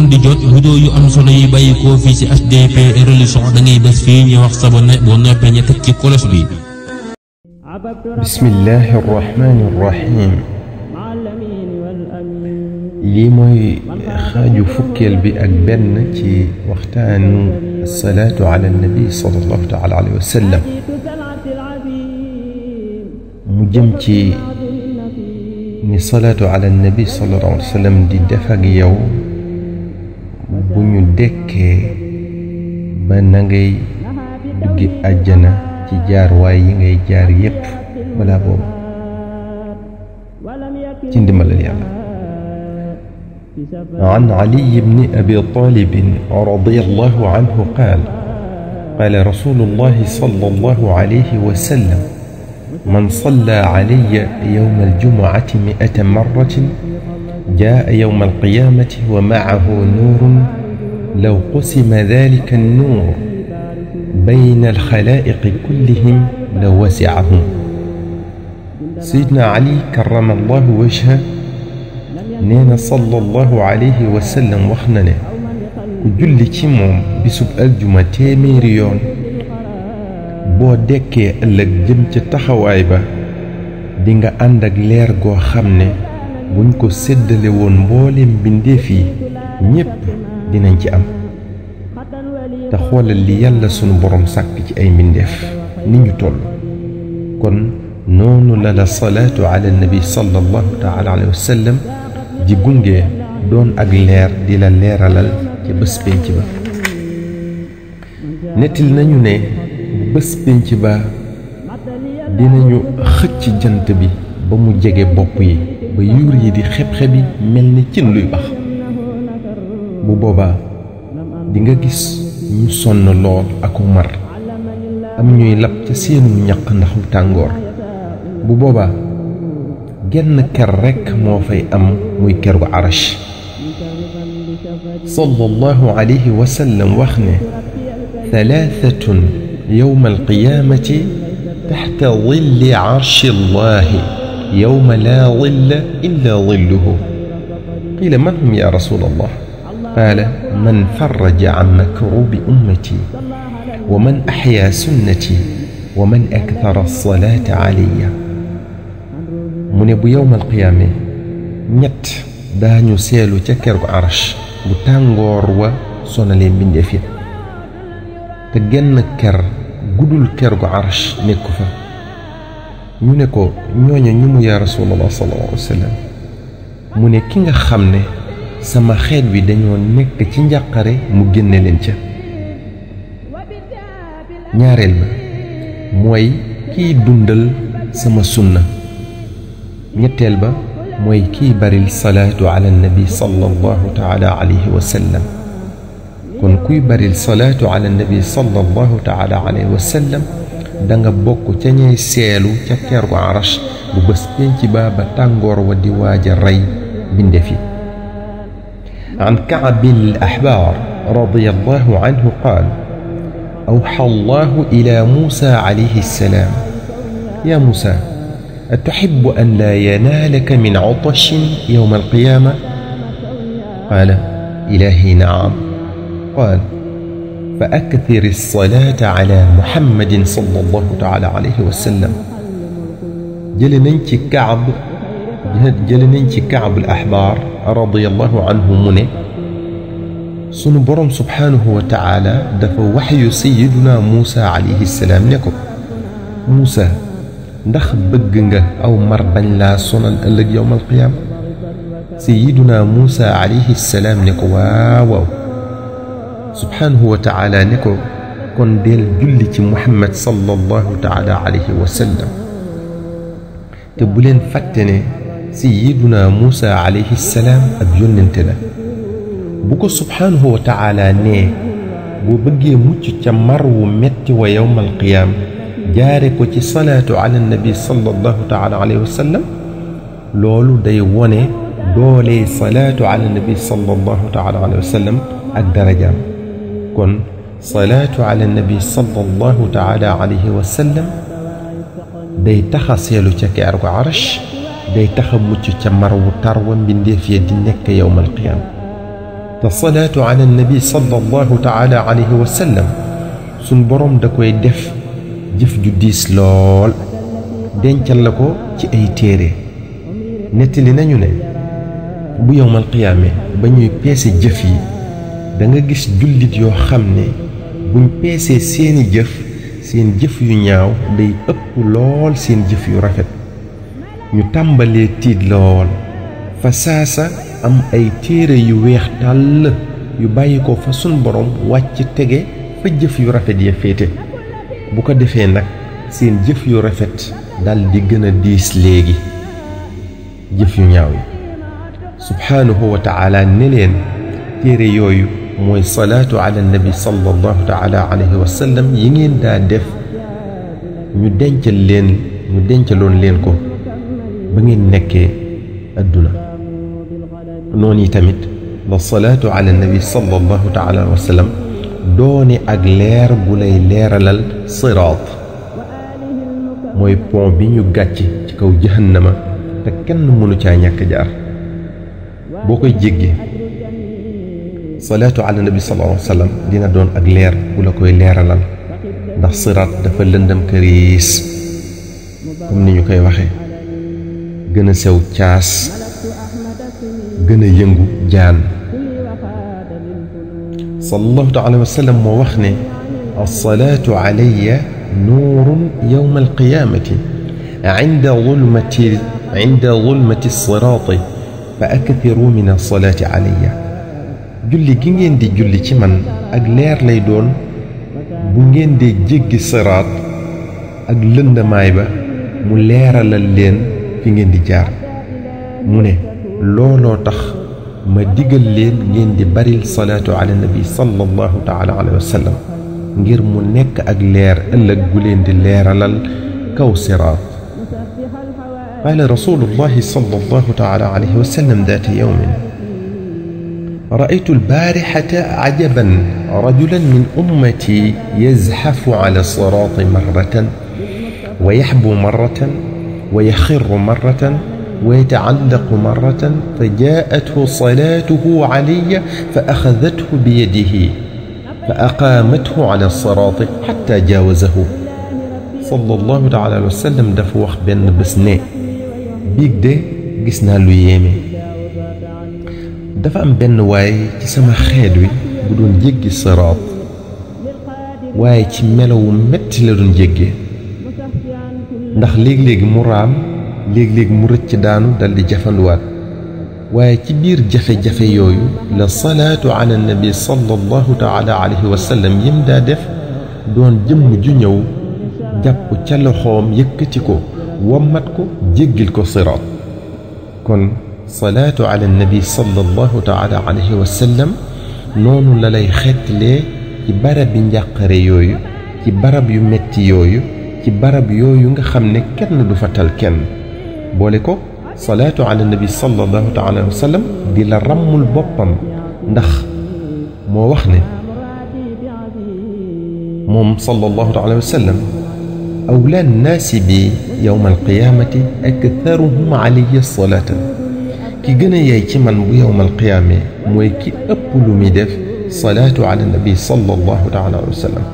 man di jot vidéo yu am solo yi bàyyi ko fii ci HDP religion da ngay bés fii ñu wax sabone boo noppee ñu teg ci kolos bi. bismillahi rahmani rahim. lii mooy xaaju fukkeel bi ak benn ci waxtaanu salaatu ala nabi sallallahu taala alayhi wa sallam. mu jëm ci ni salaatu ala nabi sallallahu alayhi wa sallam di def ak yow bu ñu dekkee ba na ngay duggi àjjana ci jaar waay yi ngay jaar yépp balaa boobu ci ndimbalal yàlla. عن علي بن أبي طالب رضي الله عنه قال قال رسول الله صلى الله عليه وسلم من صلى علي يوم الجمعة 100 مرة جاء يوم القيامة ومعه نور لو قسم ذلك النور بين الخلائق كلهم لوسعهم. سيدنا علي كرم الله وجهه neena sallallahu alayhi wa sallam wax na ne ku julli ci moom bisub aljuma téeméeri yoon boo dekkee ëllëg jëm ca taxawaay ba di nga ànd ak leer goo xam ne buñ ko séddale woon mboolem mbindeef yi ñépp dinañ ci am. te xoolal li yàlla sunu borom sàkk ci ay mbindeef ni ñu toll. kon noonu la la salaatu ala nabi sallallahu taala alayhi wa sallam ji gunge doon ak leer di la leeralal ca bés pénc ba. nettil nañu ne bés pénc ba dinañu xëcc jant bi ba mu jege bopp yi ba yuur yi di xeb-xebi mel ni cin luy bax. bu boobaa di nga gis ñu sonn lool aku mar am ñuy lab ca seenum ñaq ndaxu tàngoor. bu boobaa genn ker rekk moo fay am muy ker gu arash. sallallahu alayhi wa sallam wax ne thalathatun yawma alqiyamati taxta dilli arshi allahi yawma laa dilla illa dilluhu. qila man hum ya rasul allah qaala man farraja an makrubi ummati wa man axyaa sunnati wa man akthara alsalata alayya. mu ne bu yowmal qiyaame ñett daañu seelu ca ker gu arash bu tàngoor wa sonalee mbindeef ya te genn ker gudul ker gu arash nekku fa. ñu ne ko ñooña ñu mu yaa rasulallah sallallahu alayhi wa sallam. mu ne ki nga xam ne sama xeet wi dañoo nekk ci njàqare mu génne leen ca. ñaareel ba mooy kiy dundal sama sunna. ñetteel ba mooy kiy baril salaatu ala nabi sallallahu taala alayhi wa sallam. kon kuy baril salaatu ala nabi sallallahu taala alayhi wa sallam da nga bokk ca ñay seelu ca ker gu arash bu bés pénc ba ba tàngoor wa di waaja rey bindeef yi. an Ka'b al-Ahbar radiyallahu anhu qaal awxa allahu ila Musa alayhi salaam ya Musa أتحب أن لا ينالك من عطش يوم القيامة؟ قال إلهي نعم. قال فأكثر الصلاة على محمد صلى الله تعالى عليه وسلم. جلننك كعب الأحبار رضي الله عنه منه sunu borom subhanahu wa ta'ala dafa waxyu sayyiduna Musa alayhi salaam ne ko Musa ndax bëgg nga aw mar bañ laa sonal ëllëg yowmal qiyaam. sayyiduna Musa alayhi salaam ne ko waaw waaw. subhanahu wa ta'ala ne ko kon del julli ci Muhammad sallallahu ta'ala alayhi wa sallam. te bu leen fàtte ne sayyiduna Musa alayhi salaam ab yónnente la. bu ko subhanahu wa ta'ala ne boo bëggee mucc ca mar wu metti wa yowmal qiyaam jaare ko ci salaatu ala nabi sallallahu taala alayhi wa sallam. loolu day wone doole salaatu ala nabi sallallahu taala alayhi wa sallam ak darajaam. kon salaatu ala nabi sallallahu taala alayhi wa sallam day taxa seelu ca ker gu arash day taxa mucc ca mar wu tar wa mbindeef ya di nekk yowmal qiyaam. te salaatu ala nabi sallallahu taala alayhi wa sallam suñ boroom da koy def jëf ju diis lool dencal la ko ci ay téere nettali nañu ne bu yowmal qiyaame ba ñuy peese jëf yi da nga gis jullit yoo xam ne buñ peesee seeni jëf seen jëf yu ñaaw day ëpp lool seen jëf yu rafet ñu tàmbalee tiit lool fa saasa am ay téere yu weex tàll yu bàyyi ko fa sun borom wàcc tege fa jëf yu rafet ya féete bu ko defee nag seen jëf yu rafet dal di gën a diis léegi jëf yu ñaaw yi subhaanahu wa taala ne leen téere yooyu mooy salaatu ala nabi sallallahu taala alayhi wa sallam yi ngeen daa def ñu dencaloon leen ko ba ngeen nekkee adduna noonu yi tamit la salaatu ala nabi sallallahu taala alayhi wa sallam doone ak leer bu lay leeralal siraat mooy pont bi ñu gàcc ci kaw jahannama te kenn mënu caa ñàkk jaar boo koy jéggi salaatu ala nabi sallallahu alayhi wa sallam dina doon ak leer bu la koy leeralal ndax siraat dafa lëndam këriis comme ni ñu koy waxee gën a sew caas gën a yëngu jaan sallallahu alayhi wa sallam moo wax ne alsalaatu alayya nuurun yowma alqiyaamati inda zulmati siraati fa akthiru min alsalaati alayya julli gi ngeen di julli ci man ak leer lay doon bu ngeen di jéggi siraat ak lëndamaay ba mu leeralal leen fi ngeen di jaar mu ne looloo tax ma digal leen ngeen di baril salaatu ala nabi sallallahu taala alayhi wa sallam ngir mu nekk ak leer ëllëg gu leen di leeralal kaw siraat qaala rasulullahi sallallahu taala alayhi wa sallam daata yawmin رأيت البارحة عجبا رجلا من أمتي يزحف على الصراط مرة ويحبو مرة ويخر مرة ويتعلق مرة فجاءته صلاته علي فأخذته بيده فأقامته على الصراط حتى جاوزه صلى الله عليه وسلم دف wax benn bés ne biig de gis naa lu yéeme dafa am benn waay ci sama xeet wi bu doon jéggi siraat waaye ci melawu metti la doon jéggee ndax léeg-léegi mu raam léeg-léeg mu rëcc daanu daldi jafanduwaat waaye ci biir jafe-jafe yooyu la salaatu ala nabi sallallahu taala alayhi wa sallam yim daa def doon jëmm ju ñëw jàpp ca loxoom yëkkati ko wammat ko jéggil ko siraat kon salaatu ala nabi sallallahu taala alayhi wa sallam noonu la lay xeetlee ci barab bi njàqare yooyu ci barab yu metti yooyu ci barab yooyu nga xam ne kenn du fa tal kenn boole ko salaatu ala nabi sallallahu taala alayhi wa sallam di la ràmmul boppam ndax moo wax ne moom sallallahu taala alayhi wa sallam awlaa nnaasi bi yowma alqiyaamati aktharuhum alayya salaatan ki gën a yey ci man bu yowmal qiyaame mooy ki ëpp lu muy def salaatu ala nabi sallallahu taala alayhi wa sallam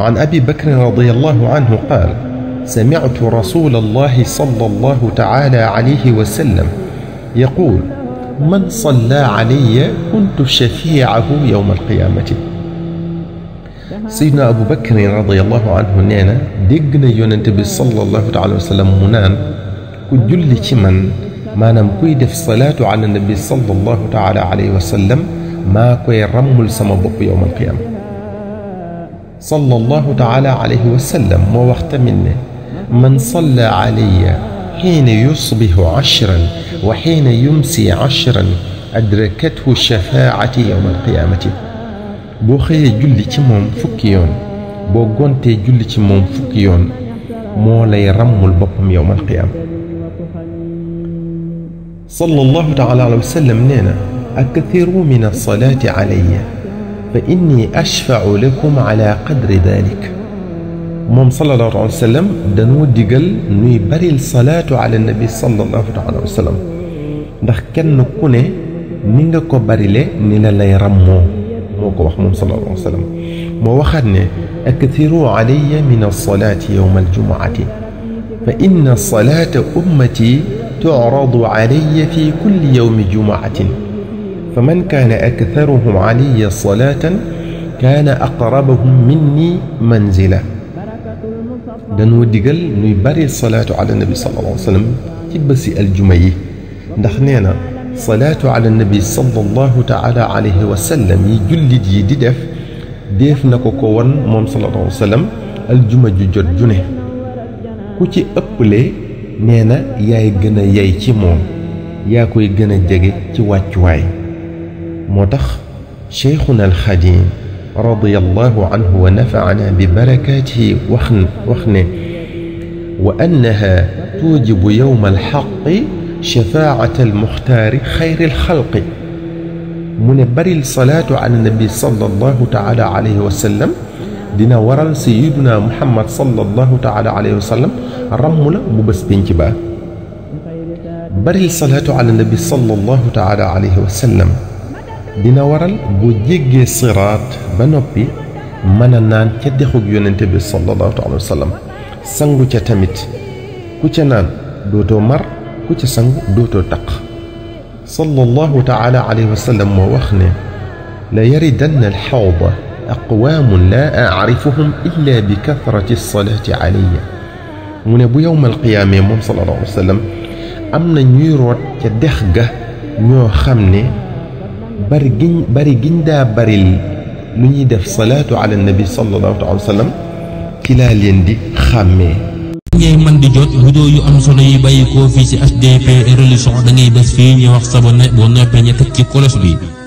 an abi bakrin radiyallahu anhu qaal sami'tu rasulallahi sallallahu taala alayhi wa sallam yaqul man salla alayya kuntu shafii'ahu yowmal qiyaamati sayyidina abu bakrin radiyallahu anhu nee na dégg na yonente bi sallallahu taala alayhi wa sallam mu naan ku julli ci man maanaam kuy def salaatu ala nabi sallallahu taala alayhi wa sallam maa koy ràmmul sama bopp yowm alqiyaama sallallahu taala alayhi wa sallam moo wax tamit ne man salla alayya xiina yusbihu 10 wa xiina yumsi 10 adrakathu shafaacati yowm alqiyaamati boo xëyee julli ci moom fukki yoon boo gontee julli ci moom fukki yoon moo lay ràmmul boppam yowm alqiyaama sallallahu taala alayhi wa sallam nee na akthiru min alsalaati alayya fa inni ashfau lakum ala qadri dalik moom sallallahu alayhi wa sallam dañoo digal nuy baril salaatu ala nabi sallallahu taala alayhi wa sallam ndax kenn ku ne ni nga ko barile ni la lay rammoo moo ko wax moom sallallahu alayhi wa sallam moo waxaat ne akthiru alayya min alsalaati yowma aljumuati fa inna salaata ummati tu'radu alayya fi kulli yowmi jumuatin fa man kaana aktharuhum alayya salaatan kaana aqrabahum minni manzila dañoo digal ñuy bari salaatu ala nabi sallallahu alayhi wa sallam ci bési aljuma yi ndax nee na salaatu ala nabi sallallahu taala alayhi wa sallam yi jullit yi di def na ko won moom sallallahu alayhi wa sallam aljuma ju jot ju ne ku ci ëpple nee na yaay gën a yey ci moom yaa koy gën a jege ci wàccuwaay moo tax cheikhuna alxadim radiyallahu anhu wa nafaana bi barakaatihi wax ne wa annaha tuujibu yowma alxaqi shafaata almuxtaari xayri alxalqi mu ne baril salaatu ala nabi sallallahu taala alayhi wa sallam dina waral sayiduna muhammad sallallahu taala alayhi wa sallam ramm la bu bés pénc ba baril salaatu ala nabi sallallahu taala alayhi wa sallam dina waral boo jéggee siraat ba noppi mën a naan ca dexug yonente bi sallallahu alayhi wa sallam sangu ca tamit ku ca naan dootoo mar ku ca sangu dootoo taq sallallahu taala alayhi wa sallam moo wax ne la yaridanna alxawda aqwaamun laa acrifuhum illa bi kathrati alsalaati alayya mu ne bu yowmal qiyaamee moom sallallahu alayhi wa sallam am na ñuy root ca dex ga ñoo xam ne bari giñ daa baril lu ñuy def salaatu ala nabi sallallahu alayhi wa sallam ci laa leen di xàmmee. ngay man di jot vidéo yu am solo yi bàyyi koo fii ci HDP Religion da ngay bés fii ñu wax sabonné boo noppee ñu teg ci cloche bi.